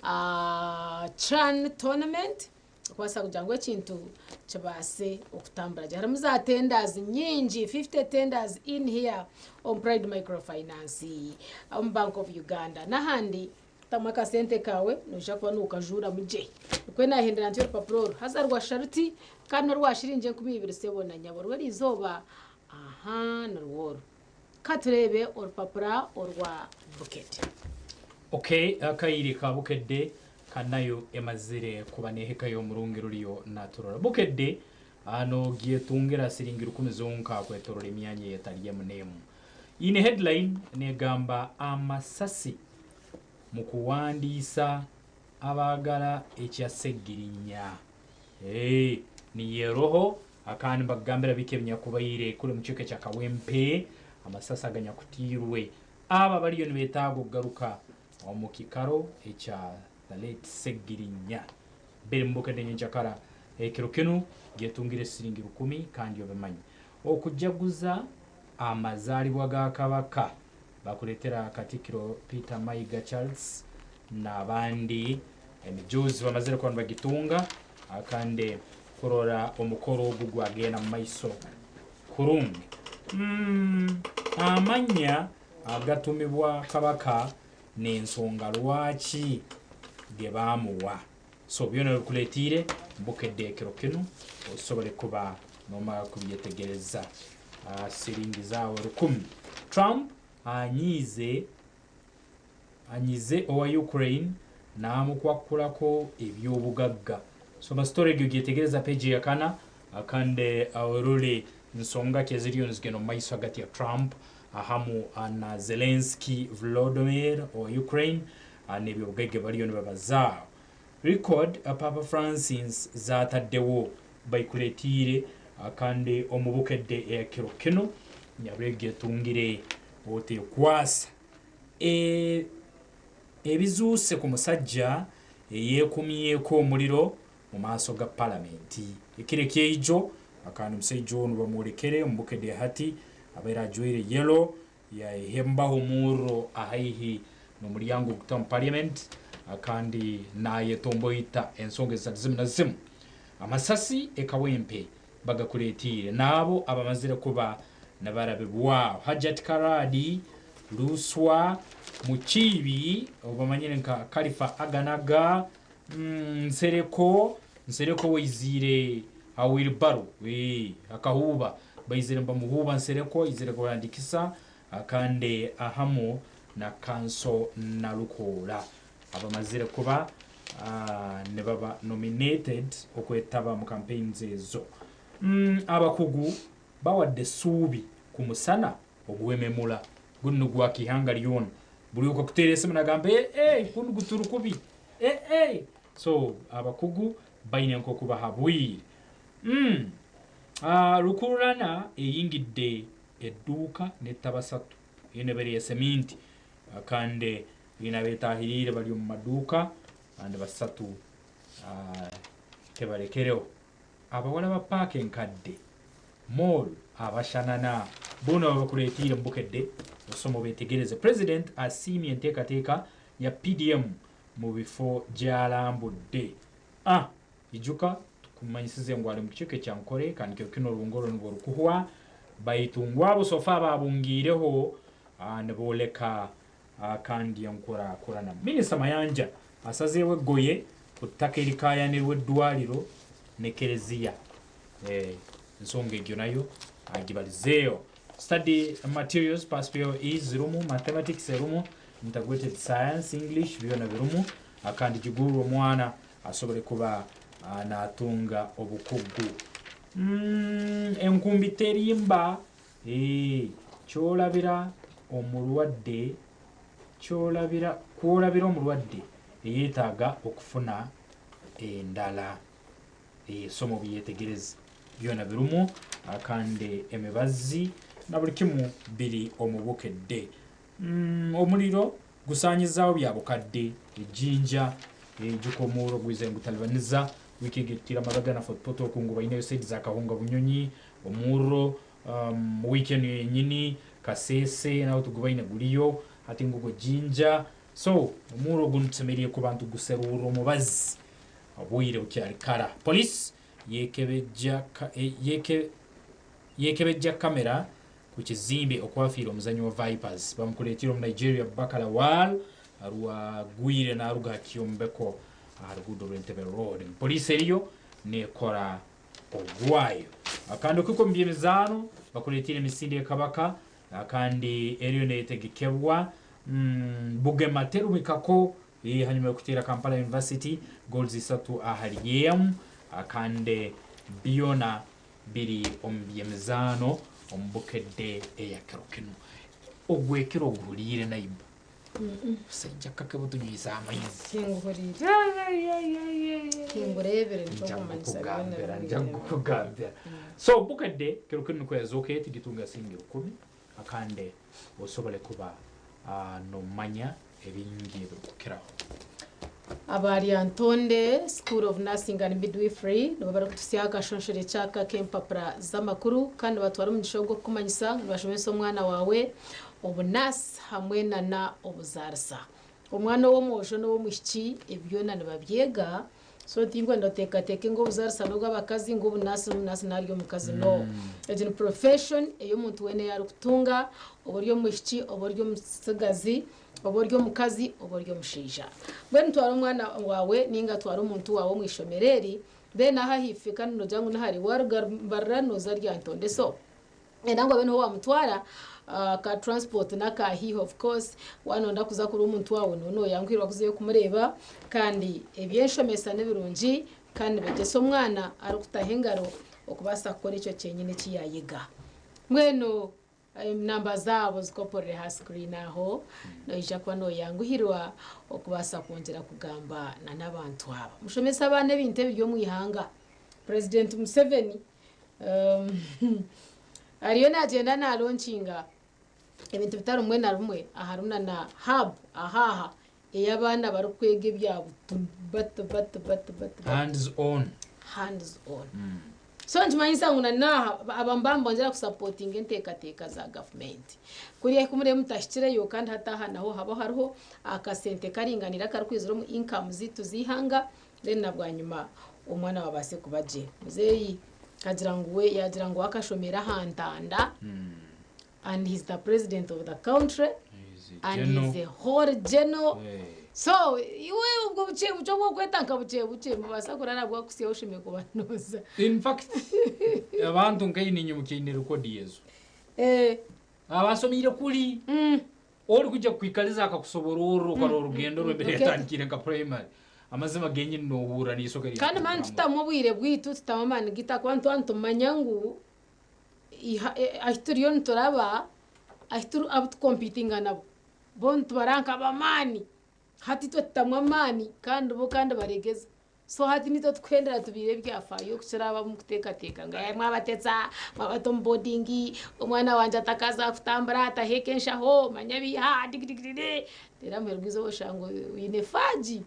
uh, chan tournament Okubaasa kugira ngu ekintu kibaase okutambura gye. Harimu za tenders nyingi, 50 tenders in here omu Pride Microfinance, omu Bank of Uganda n'ahandi. Tamu akasente kaawe noija kuba nokajuuramu gye. Nikwo naahendera ntyo orupapura oru. Haza rwashusha ruti kandi n'orwa shiringi 2000 sebo na nyabo. Rw'erizooba aha nirwo oru. Ka tureebe orupapura orwa Bukedde. Okay, akaire ka Bukedde kanayo emazire kuba nehikayo omurungi ruriyo naturora. Bukedde nogyetungira siringi rukumi zonka kwetorora emyanya eyetari emu nemu. Eine headline negamba amasasi mukuwandiisa abagala ekya Ssegirinya. Eeh niyo eroho akandi nibakugambira biki ebinyakubaire kuri omu kicweka ekya Kawempe, amasasi aganyakutiirwe abo abariyo nibetaaga okugaruka omu kikaro ekya the late Ssegirinya. Biri mubukedde nyenkyakara ekiro kinu gyetungire siringi rukumi kandi obimanye. Okujaguza amazaalibwa ga Kabaka bakuleetera Katikiro Peter Mayiga Charles n'abandi emijuuzi bamazire kuba nibagitunga kandi kurora omukoro ogu gwagenda mu maiso kurungi. Amanya agatumibwa Kabaka n'ensonga lwaki ge baamuwa. So byona bikuleetiire Bukedde ekiro kinu osobole kuba nomara kubyetegereza. Siringi zaawe rukumi. Trump anyiize anyize owa Ukraine naamukwakurako eby'obugagga. Soma story egyo ogyetegereza page eyakana kandi orole nsonga ki eziriyo nizigenda omu maiso hagati ya Trump ahamu na Zelensky Volodymyr owa Ukraine n'eby'obugaiga bariyo nibabazaaho. Record Paapa Francis z'ataddewo baikuleetiire kandi omu Bukedde ekiro kinu Nyabwegi etungire otekwasa ebizuuse ku musajja eyeekumyeko omuliro mu maaso ga Palamenti ekiro ekyeijo kandi omusaija onu bamworekere omu Bukedde hati abaire ajwaire yellow Yayehembaho omurro ahaihi n'omuryango ogutaha omu parliament kandi nayetomboita ensonga ezitari zimu na zimu. Amasasi e Kawempe bagakuretiire naabo abamazire kuba nibarabibwaho. Hajjat Karadi Luswa Mukiibi oubamanyire nka Kalifa Aganaga, Nsereko, Nsereko waiziire ha wheelbarrow, ee, akahuuba, baizire nibamuhuuba Nsereko aizire kuhandikisa kandi ahamu na Kanso Nalukoola abamazire kuba nibaba nominated okwetaba mu campaigns ezo. Abakugu bawadde essuubi ku musana ogwememula gunu nigwaka ihanga lyona. Buri okakuteera esimu nagamba, ee, ee, kunu guturi kubi, ee, ee. So abakugu baine nk'oku bahabwire. Rukururana eyingidde edduuka n'etta basatu enu ebaire ya seminti kandi baine abetahiriire bari omu maduuka kandi basatu tebalekereho. Abawala ba paaka enkadde, mall, abashanana boona babakureetiire omu Bukedde osome obetegereze. President asiimye enteekateeka ya PDM mu bifo gy'alambudde. A Ijuka tukumanyisize ngu ari mu kicweka ekya Nkore kandi kiro kinu orubungo oru nibwo rukuhwa baitu ngu abo sofa abaabungiireho nibooleka kandi enkurakurana. Minisita Mayanja asazeeho eggoye ku ttaka erikaayanirwa eddwaliro ne Kereziya. Ensonga egyo nayo agibalizeeho. Study materials pass fail is zirumu, mathematics erumu, integrated science, English byona birumu kandi gigurwe omwana asobole kuba natunga obukugu. Enkumbi terimba kyolabira omurwadde kyolabira kwolabira omurwadde eyetaaga okufuna endala. Soma obyetegereze byona birumu kandi emibazi na buli kimu biri omu Bukedde. Omuriro gusaanyizaaho bya bukadde e Jinja ijuka omuurro gwize ngutalibaniza wiiki egi etutiire amabega na Fort Portal oku ngu baineyo saidi za Kahunga Bunyonyi omuurro wiiki enu yenyini Kasese naho tugubaine guriyo hati ngugwo Jinja so omuurro gunu tusemeriire kuba nituguserurra omubazi obwire bukyali kara. Police yekebejja yekebejja kamera ku kizimbe okwafiire omuzanyi wa Vipers bamukureetiire omu Nigeria Baka Lawal rwagwire naruga aha kyombeko aha ruguudo rw'Entebbe Road. Police eriyo nekora ogwayo. Kandi okuhika omu by'emizaano bakureetiire emisinde ya Kabaka kandi eriyo netegekebwa Bugema terumikako hanyuma y'okuteera Kampala University goals isatu ahari emu kandi byona biri omu by'emizaano omu Bukedde eya kiro kinu. Ogw'ekiro oguhuriire naiba? Busaija kake butunywisa amaizi. Tinguhuriire. Tingureebire nikyo Nja nkumanyisa byona kukugambira, biri nja omu kukugambira. So Bukedde kiro kinu nikwo yazooka eti gitunga siringi rukumi akande osobole kuba nomanya ebingi ebirikukiraho. Aba Lyantonde School of Nursing and Midwifery nibo barikututsya aha kashonshorekye aka ak'empapura z'amakuru kandi nibatwara omugisha ogu okukumanyisa ngu nibashomesa omwana waawe obunaasi hamwe nana obuzaarisa. Omwana ow'omwojo n'ow'omwishiki ebi byona nibabyega So tinkwenda oteekateeke ngu obuzaarisa n'obw'abakazi ngu obunaasi n'obunaasi naari omukazi no. Egi ni profession ei omuntu weena ei arikutunga oba ori omwishiki oba ori omutsigazi oba ori omukazi oba ori omushaija. Mbwenu twara omwana waawe ninga twara omuntu waawe omu ishomero eri then aho ahaifo kandi noogira ngu n'ahari waaruga Mbarara nooza Lyantonde so Nangwa abe niho wamutwara ka transport naka haihi of course waaba noyenda kuza kureeba omuntu waawe nooba noyanguhirwa kuzayo kumureeba kandi eby'enshomesa nibirungi kandi nibegyesa omwana arikutaho engaro okubaasa kukora ekyo kyenyini eki yaayega. Mbwenu enamba zaabo zikoporore aha screen aho noija kuba noyanguhirwa okubaasa kwongyera kugamba n'abantu aba. Mushomese abaana ebintu ebiri omu ihanga. President Museveni Ariyo naagyenda naalonkinga ebintu bitari bimwe na bimwe aharimu na na hub ahaaha ei abaana barikwega ebya butunu bati bati bati bati bati. Hands on. Hands on. So nikimanyisa ngu na n'aha aba nibaba nibongyera kusapotinga enteekateeka za gavumenti. Kuriya ku murebe mutahikireyo kandi hati aha naho haba hariho akasente karinganiire akarikwizira omu income zaitu z'eihanga Then na bwanyima omwana wawe abaase kuba gye. Muzeeyi akagira ngu we yaagira ngu we akashomera aha ntanda and he's the president of the country and he's a whole general. So iwe obwo bukye bukye obu orikweta nka bukye bukye nibubaasa kurara bwakuhitsya oshemereire kuba nooza. In fact abantu nkaine nyimukyaine rekodi ezo. Abaashomeire kuri. Orikwija kukwikariza akakusobororra okarora orugendo rwe mbere yatandikiire nka primary. Amazima genyini nohurra n'isoke rya Kandi mani tutamu obwire bwitu, tutamu amaani gitu ahakuba nituba nitumanya ngu ahu turiyo nituraba, ahu tukompitinga nabo, bo nitubaraba nk'ab'amaani. Hati itwe tutamu amaani kandi bo kandi baregeza. So hati nitwe tukuhendera tubiire ebyafaayo okukira abamu kuteekateeka ngu eh mwabatetsa, mwabata omu boarding, omwana wangye atakaza kutambura, ataheeka enshaho, manya biiha, digidigi. Reero aha muheru gw'eizooba oshanga oine faagi.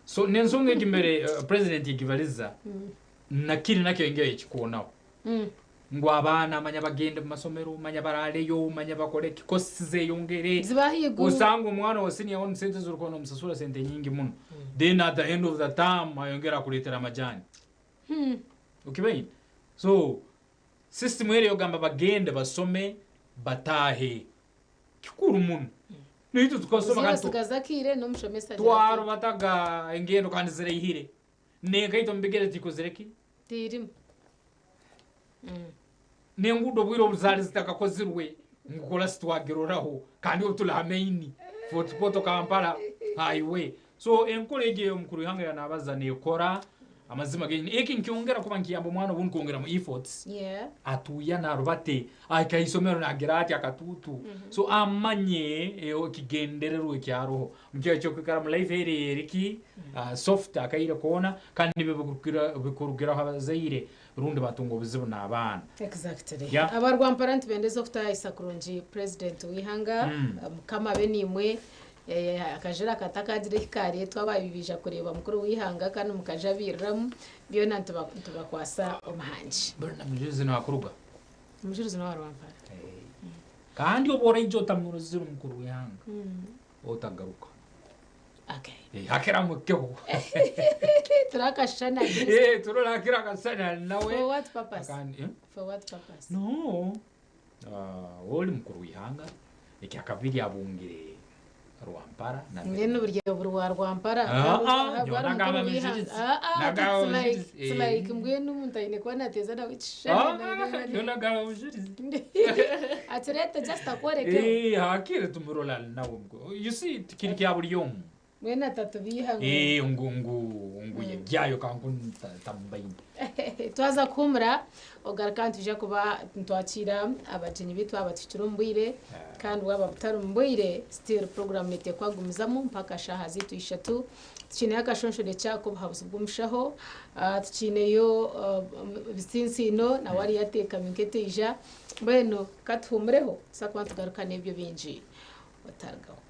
So n'ensonga egi mbere president egibaliza nakiri nakyo engeri ekikwonaho ngu abaana manya bagende mu masomero manya baraaleyo manya bakore ki costs zeyongere Ziba ahaiguru. osanga omwana wa senior one sente ezorikuba nomusasura sente nyingi muno then at the end of the term ayongera akuretera amajani okibaine so system eri eyogamba bagende basome bataahe kikuru muno naitwe tukasoma Omuzaire kandi tu- osigaza akaire n'omushomesa agira ati, twarubataga engendo kandi ziraihire N'enkaito omu bigere tikozire ki? Tirimu. N'enguudo obwire obu zaali zitakakozirwe ngu korasi twagiroraho kandi obu turi ha main Fort Portal Kampala highway. So enkora egi ey'omukuru w'ihanga yanabaza nekora amazima genyini. Eki nikyongera kuba nikiyamba omwana obundi kwongeramu efforts. Atuuya narubate ahika ha isomero nagira ati akatuutu. So amanye ekigendererwa ekyaroho. Nikyo ekyokwikara mu life eri eri ki soft akaire koona kandi nibyo bikurugiraho abazaire rundi batunga obuzibu n'abaana. Exactly. Yeah. Aba Rwampara nitubendeza okutayayisa kurungi president w'eihanga Mukama abe naimwe Eh, akajura katakagira ehikaare twababiija kureeba mukuru w'eihanga kandi mukajabiriramu byona nitubakwasa omuhangi. Buri na mujuzi nakuruga. Omujulizi n'owa Rwampara. Kandi obu oraija otamurozire omukuru w'eihanga otagaruka. Okay. Eh, hakira mukeho. Turakashushana. Eh, turora hakira akashushana nawe. For what purpose? Akandi, eh? For what purpose? No. Ah, oli mukuru w'ihanga ekyakabiri abungire Rwampara na Mbwenu buri buri wa Rwampara. Ah, ah, Bwari nyowe nagamba mukuru w'ihanga. mujurizi. Ah, ah, Nagamba it's like, mujurizi. it's Eh. like mbwenu omuntu aine kuba nateeza nawe ekishushani. Ah, nyowe nagamba mujurizi. Atureete just akworekeho. Eh, hakire tumurora nawe mukuru. You see kiri kya buri omu. Mbwenu atatubiiha ngu. Eh, ngu ngu ngu yegyayo kangu tambaine. Twaza kuhumura ogaruka nitwija kuba nitwakiira abagyenyi baitu baaba batuhikire omu bwire kandi bwaba butari omu bwire still program neteekwa kugumizamu mpaka shaaha zaitu ishatu. Tukiineyo akashonshorekye ak'obuhabuzi bw'omushaho, tukiineyo Bitsintsiino nawe ariyo ateekami nk'eteija. Mbwenu katuhuumureho tuza kuba nitugaruka n'ebyo bingi. Otarugaho.